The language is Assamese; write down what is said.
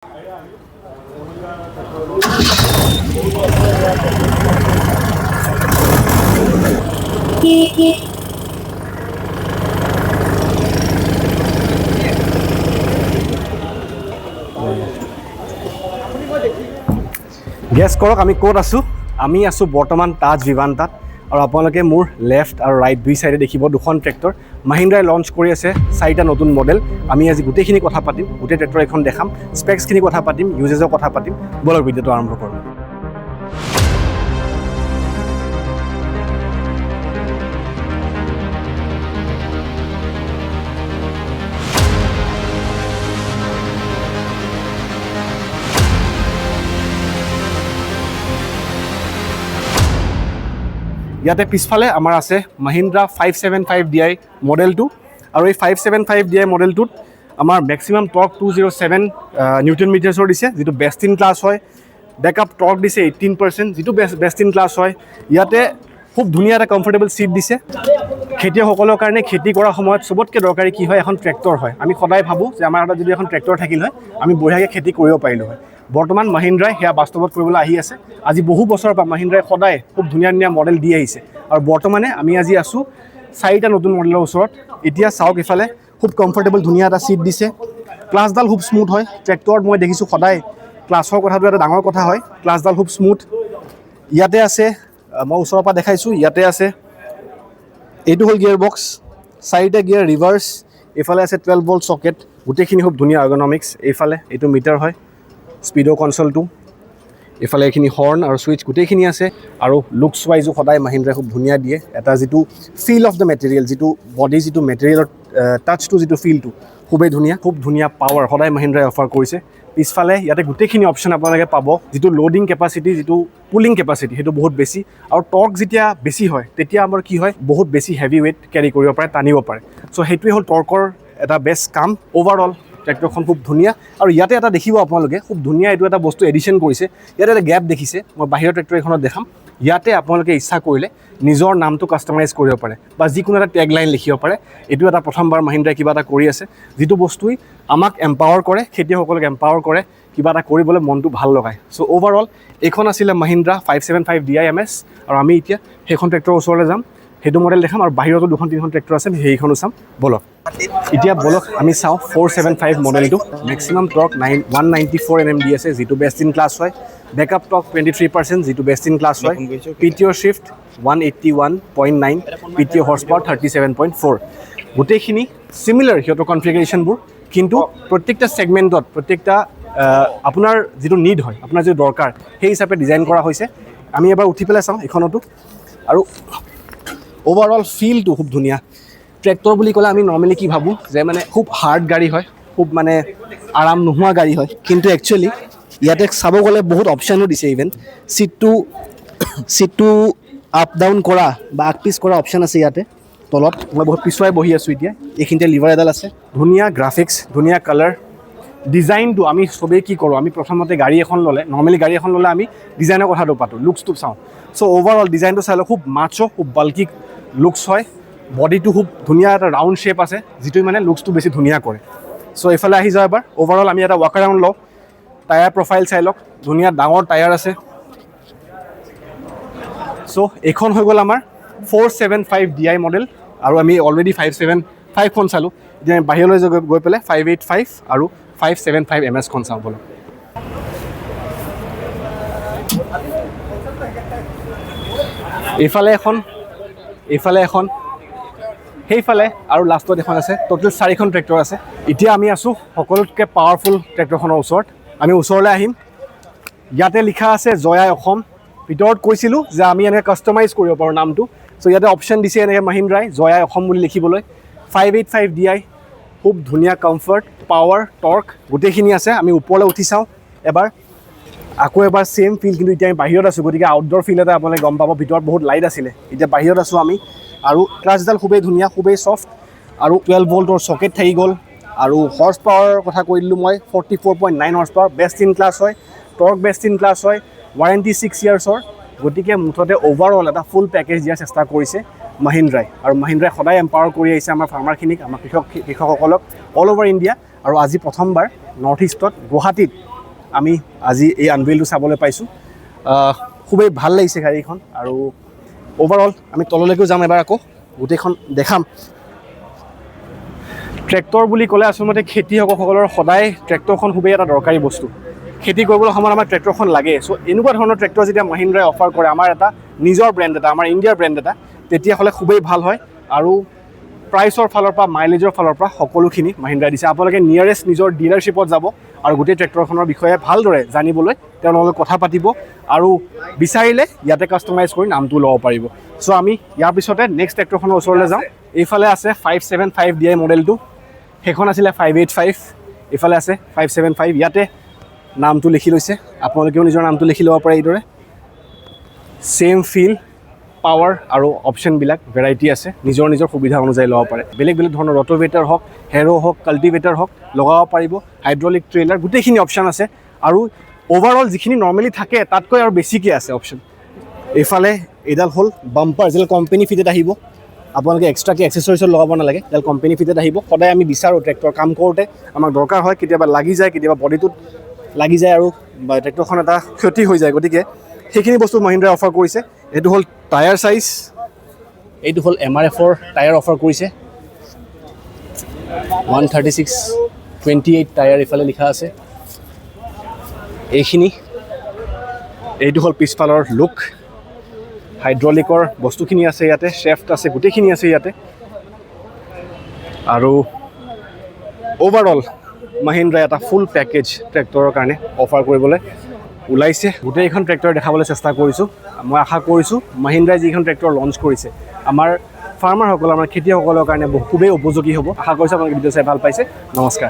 গেছ কৰক আমি ক'ত আছোঁ। আমি আছোঁ বৰ্তমান তাজ ভিভান্তাত আৰু আপোনালোকে মোৰ লেফ্ট আৰু ৰাইট দুই চাইডে দেখিব দুখন ট্ৰেক্টৰ। মাহিন্দ্ৰাই লঞ্চ কৰি আছে চাৰিটা নতুন মডেল। আমি আজি গোটেইখিনি কথা পাতিম, গোটেই ট্ৰেক্টৰ এখন দেখাম, স্পেক্সখিনি কথা পাতিম, ইউজেজৰ কথা পাতিম। ব'লক, ভিডিঅ'টো আৰম্ভ কৰোঁ। ইয়াতে পিছফালে আমাৰ আছে মহিন্দ্ৰা 575 DI মডেলটো আৰু এই 575 DI মডেলটোত আমাৰ মেক্সিমাম টৰ্ক 207 নিউটন মিটাৰ্ছৰ দিছে, যিটো বেষ্ট ইন ক্লাছ হয়। বেকআপ টৰ্ক দিছে 18%, যিটো বেষ্ট ইন ক্লাছ হয়। ইয়াতে খুব ধুনীয়া এটা কমফৰ্টেবল ছিট দিছে খেতিয়কসকলৰ কাৰণে। খেতি কৰাৰ সময়ত চবতকৈ দৰকাৰী কি হয়? এখন ট্ৰেক্টৰ হয়। আমি সদায় ভাবোঁ যে আমাৰ হাতত যদি এখন ট্ৰেক্টৰ থাকিল হয়, আমি বঢ়িয়াকৈ খেতি কৰিব পাৰিলোঁ হয়। বৰ্তমান মহিন্দ্ৰাই সেয়া বাস্তৱত কৰিবলৈ আহি আছে। আজি বহু বছৰৰ পৰা মহিন্দ্ৰাই সদায় খুব ধুনীয়া ধুনীয়া মডেল দি আহিছে আৰু বৰ্তমানে আমি আজি আছোঁ চাৰিটা নতুন মডেলৰ ওচৰত। এতিয়া চাওক, ইফালে খুব কমফৰ্টেবল ধুনীয়া এটা ছিট দিছে। ক্লাছডাল খুব স্মুথ হয়। ট্ৰেক্টৰত মই দেখিছোঁ সদায় ক্লাছৰ কথাটো এটা ডাঙৰ কথা হয়। ক্লাছডাল খুব স্মুথ। ইয়াতে আছে, মই ওচৰৰ পৰা দেখাইছোঁ, ইয়াতে আছে, এইটো হ'ল গিয়াৰ বক্স, চাৰিটা গিয়াৰ, ৰিভাৰ্ছ। এইফালে আছে 12 ভল্ট চকেট। গোটেইখিনি খুব ধুনীয়া আৰ্গনমিক্স। এইফালে এইটো মিটাৰ হয়, স্পীডৰ কনচলটো। এইফালে এইখিনি হৰ্ণ আৰু ছুইচ গোটেইখিনি আছে। আৰু লুকছ ৱাইজো সদায় মাহিন্দ্ৰাই খুব ধুনীয়া দিয়ে। এটা যিটো ফিল অফ the material, যিটো বডি, যিটো মেটেৰিয়েলৰ টাচটো, যিটো ফিলটো খুবেই ধুনীয়া। খুব ধুনীয়া পাৱাৰ সদায় মাহিন্দ্ৰাই অফাৰ কৰিছে। পিছফালে ইয়াতে গোটেইখিনি অপশ্যন আপোনালোকে পাব। যিটো লোডিং কেপাচিটি, যিটো পুলিং কেপাচিটি, সেইটো বহুত বেছি। আৰু টৰ্ক যেতিয়া বেছি হয়, তেতিয়া আমাৰ কি হয়? বহুত বেছি হেভি ৱেইট কেৰি কৰিব পাৰে, টানিব পাৰে। চ' সেইটোৱে হ'ল টৰ্কৰ এটা বেষ্ট কাম। অ'ভাৰঅল ট্ৰেক্টৰখন খুব ধুনীয়া। আৰু ইয়াতে এটা দেখিব আপোনালোকে, খুব ধুনীয়া এইটো এটা বস্তু এডিশ্যন কৰিছে। ইয়াতে এটা গেপ দেখিছে, মই বাহিৰৰ ট্ৰেক্টৰ এখনত দেখাম। ইয়াতে আপোনালোকে ইচ্ছা কৰিলে নিজৰ নামটো কাষ্টমাইজ কৰিব পাৰে বা যিকোনো এটা টেগ লাইন লিখিব পাৰে। এইটো এটা প্ৰথমবাৰ মাহিন্দ্ৰাই কিবা এটা কৰি আছে, যিটো বস্তুই আমাক এম্পাৱাৰ কৰে, খেতিয়কসকলক এম্পাৱাৰ কৰে, কিবা এটা কৰিবলৈ মনটো ভাল লগায়। চ' অ'ভাৰঅল এইখন আছিলে মহিন্দ্ৰা 575 DI MS আৰু আমি এতিয়া সেইখন ট্ৰেক্টৰৰ ওচৰলৈ যাম, সেইটো মডেল দেখাম আৰু বাহিৰতো দুখন তিনিখন ট্ৰেক্টৰ আছে, আমি সেইখনো চাম। ব'লক এতিয়া, ব'লক আমি চাওঁ 475 মডেলটো। Maximum torque 194 Nm দি আছে, যিটো বেষ্ট ইন ক্লাছ হয়। বেকআপ টৰ্ক 23%, যিটো বেষ্ট ইন ক্লাছ হয়। PTO shift 181.9, PTO horse power 37.4। গোটেইখিনি চিমিলাৰ সিহঁতৰ কনফিগাৰেশ্যনবোৰ, কিন্তু প্ৰত্যেকটা ছেগমেণ্টত প্ৰত্যেকটা আপোনাৰ যিটো নিড হয়, আপোনাৰ যিটো দৰকাৰ, সেই হিচাপে ডিজাইন কৰা হৈছে। আমি এবাৰ উঠি পেলাই চাওঁ এইখনতো। আৰু অ'ভাৰঅল ফিলটো খুব ধুনীয়া। ট্ৰেক্টৰ বুলি ক'লে আমি নৰ্মেলি কি ভাবোঁ যে মানে খুব হাৰ্ড গাড়ী হয়, খুব মানে আৰাম নোহোৱা গাড়ী হয়। কিন্তু একচুৱেলি ইয়াতে চাব গ'লে বহুত অপশ্যনো দিছে। ইভেন ছিটটো আপ ডাউন কৰা বা আগ পিছ কৰা অপশ্যন আছে ইয়াতে তলত। মই বহুত পিছুৱাই বহি আছোঁ এতিয়া। এইখিনিতে লিভাৰ এডাল আছে। ধুনীয়া গ্ৰাফিক্স, ধুনীয়া কালাৰ, ডিজাইনটো। আমি চবেই কি কৰোঁ? আমি প্ৰথমতে গাড়ী এখন ল'লে, নৰ্মেলি গাড়ী এখন ল'লে আমি ডিজাইনৰ কথাটো পাতোঁ, লুকছটো চাওঁ। চ' অ'ভাৰঅল ডিজাইনটো চাই লওক, খুব মাছো, খুব বাল্কি লুকছ হয়। বডিটো খুব ধুনীয়া এটা ৰাউণ্ড শ্বেপ আছে, যিটোৱে মানে লুকছটো বেছি ধুনীয়া কৰে। চ' এইফালে আহি যাওঁ এবাৰ। অ'ভাৰঅল আমি এটা ৱাক এৰাউণ্ড লওঁ। টায়াৰ প্ৰফাইল চাই লওক, ধুনীয়া ডাঙৰ টায়াৰ আছে। চ' এইখন হৈ গ'ল আমাৰ 475 DI model আৰু আমি অলৰেডি 575খন চালোঁ। এতিয়া আমি বাহিৰলৈ গৈ পেলাই 585 আৰু 575 MSখন চাওঁ ব'লক। এইফালে এখন, এইফালে এখন, সেইফালে আৰু লাষ্টত এখন আছে। ট'টেল চাৰিখন ট্ৰেক্টৰ আছে। এতিয়া আমি আছোঁ সকলোতকৈ পাৱাৰফুল ট্ৰেক্টৰখনৰ ওচৰত। আমি ওচৰলৈ আহিম। ইয়াতে লিখা আছে জয় আই অসম। ভিতৰত কৈছিলোঁ যে আমি এনেকৈ কাষ্টমাইজ কৰিব পাৰোঁ নামটো। চ' ইয়াতে অপশ্যন দিছে এনেকৈ মহিন্দ্ৰাই জয় আই অসম বুলি লিখিবলৈ। 585 DI, খুব ধুনীয়া কমফৰ্ট, পাৱাৰ, টৰ্ক গোটেইখিনি আছে। আমি ওপৰলৈ উঠি চাওঁ এবাৰ। আকৌ এবাৰ ছেইম ফিল, কিন্তু এতিয়া আমি বাহিৰত আছোঁ, গতিকে আউটড'ৰ ফিল এটা আপোনালোকে গম পাব। ভিতৰত বহুত লাইট আছিলে, এতিয়া বাহিৰত আছোঁ আমি। আৰু ক্লাছডাল খুবেই ধুনীয়া, খুবেই ছফ্ট আৰু 12 ভল্টৰ চকেট থাকি গ'ল। আৰু হৰ্চ পাৱাৰৰ কথা কৈ দিলোঁ মই, 44.9 horse power, best in class হয়। টৰ্ক বেষ্ট ইন ক্লাছ হয়। ৱাৰেণ্টি 6 ইয়াৰ্ছৰ। গতিকে মুঠতে অ'ভাৰঅল এটা ফুল পেকেজ দিয়াৰ চেষ্টা কৰিছে মহিন্দ্ৰাই। আৰু মহিন্দ্ৰাই সদায় এম্পাৱাৰ কৰি আহিছে আমাৰ ফাৰ্মাৰখিনিক, আমাৰ কৃষকসকলক অল অভাৰ ইণ্ডিয়া। আৰু আজি প্ৰথমবাৰ নৰ্থ ইষ্টত গুৱাহাটীত আমি আজি এই আনভেইলটো চাবলৈ পাইছোঁ। খুবেই ভাল লাগিছে গাড়ীখন। আৰু অ'ভাৰঅল আমি তললৈকেও যাম এবাৰ, আকৌ গোটেইখন দেখাম। ট্ৰেক্টৰ বুলি ক'লে আচলতে খেতিয়কসকলৰ সদায় ট্ৰেক্টৰখন খুবেই এটা দৰকাৰী বস্তু। খেতি কৰিবলৈ সময়ত আমাক ট্ৰেক্টৰখন লাগে। চ' এনেকুৱা ধৰণৰ ট্ৰেক্টৰ যেতিয়া মহিন্দ্ৰাই অফাৰ কৰে, আমাৰ এটা নিজৰ ব্ৰেণ্ড এটা, আমাৰ ইণ্ডিয়াৰ ব্ৰেণ্ড এটা, তেতিয়াহ'লে খুবেই ভাল হয়। আৰু প্ৰাইচৰ ফালৰ পৰা, মাইলেজৰ ফালৰ পৰা সকলোখিনি মহিন্দ্ৰাই দিছে। আপোনালোকে নিয়াৰেষ্ট নিজৰ ডিলাৰশ্বিপত যাব আৰু গোটেই ট্ৰেক্টৰখনৰ বিষয়ে ভালদৰে জানিবলৈ তেওঁলোকৰ লগত কথা পাতিব আৰু বিচাৰিলে ইয়াতে কাষ্টমাইজ কৰি নামটো ল'ব পাৰিব। চ' আমি ইয়াৰ পিছতে নেক্সট ট্ৰেক্টৰখনৰ ওচৰলৈ যাওঁ। এইফালে আছে 575 DI মডেলটো। সেইখন আছিলে 585, এইফালে আছে 575। ইয়াতে নামটো লিখি লৈছে, আপোনালোকেও নিজৰ নামটো লিখি ল'ব পাৰে এইদৰে। ছেইম ফিল, পাৱাৰ আৰু অপশ্যনবিলাক ভেৰাইটি আছে, নিজৰ নিজৰ সুবিধা অনুযায়ী ল'ব পাৰে। বেলেগ বেলেগ ধৰণৰ ৰট'ভেটাৰ হওক, হেৰ' হওক, কাল্টিভেটাৰ হওক লগাব পাৰিব। হাইড্ৰলিক ট্ৰেইলাৰ, গোটেইখিনি অপশ্যন আছে। আৰু অ'ভাৰঅল যিখিনি নৰ্মেলি থাকে, তাতকৈ আৰু বেছিকৈ আছে অপশ্যন। এইফালে এইডাল হ'ল বাম্পাৰ, যিডাল কোম্পানী ফিটেড আহিব। আপোনালোকে এক্সট্ৰাকৈ এক্সেচৰিজত লগাব নালাগে, এইডাল কোম্পানী ফিটেড আহিব। সদায় আমি বিচাৰোঁ, ট্ৰেক্টৰ কাম কৰোঁতে আমাক দৰকাৰ হয়, কেতিয়াবা লাগি যায়, কেতিয়াবা বডিটোত লাগি যায় আৰু বা ট্ৰেক্টৰখন এটা ক্ষতি হৈ যায়। গতিকে সেইখিনি বস্তু মহিন্দ্ৰাই অফাৰ কৰিছে। এইটো হ'ল টায়াৰ চাইজ, এইটো হ'ল এমআৰএফৰ টায়াৰ অফাৰ কৰিছে। 136/28 টায়াৰ এইফালে লিখা আছে। এইখিনি এইটো হ'ল পিছফালৰ লুক। হাইড্ৰলিকৰ বস্তুখিনি আছে ইয়াতে, শ্বেফ্ট আছে, গোটেইখিনি আছে ইয়াতে। আৰু অ'ভাৰঅল মহিন্দ্ৰাই এটা ফুল পেকেজ ট্ৰেক্টৰৰ কাৰণে অফাৰ কৰিবলৈ ওলাইছে। গোটেইখন ট্ৰেক্টৰ দেখাবলৈ চেষ্টা কৰিছোঁ। মই আশা কৰিছোঁ, মহিন্দ্ৰাই যিখন ট্ৰেক্টৰ লঞ্চ কৰিছে, আমাৰ ফাৰ্মাৰসকল, আমাৰ খেতিয়কসকলৰ কাৰণে খুবেই উপযোগী হ'ব। আশা কৰিছোঁ আপোনালোকে ভিডিঅ' চাই ভাল পাইছে। নমস্কাৰ।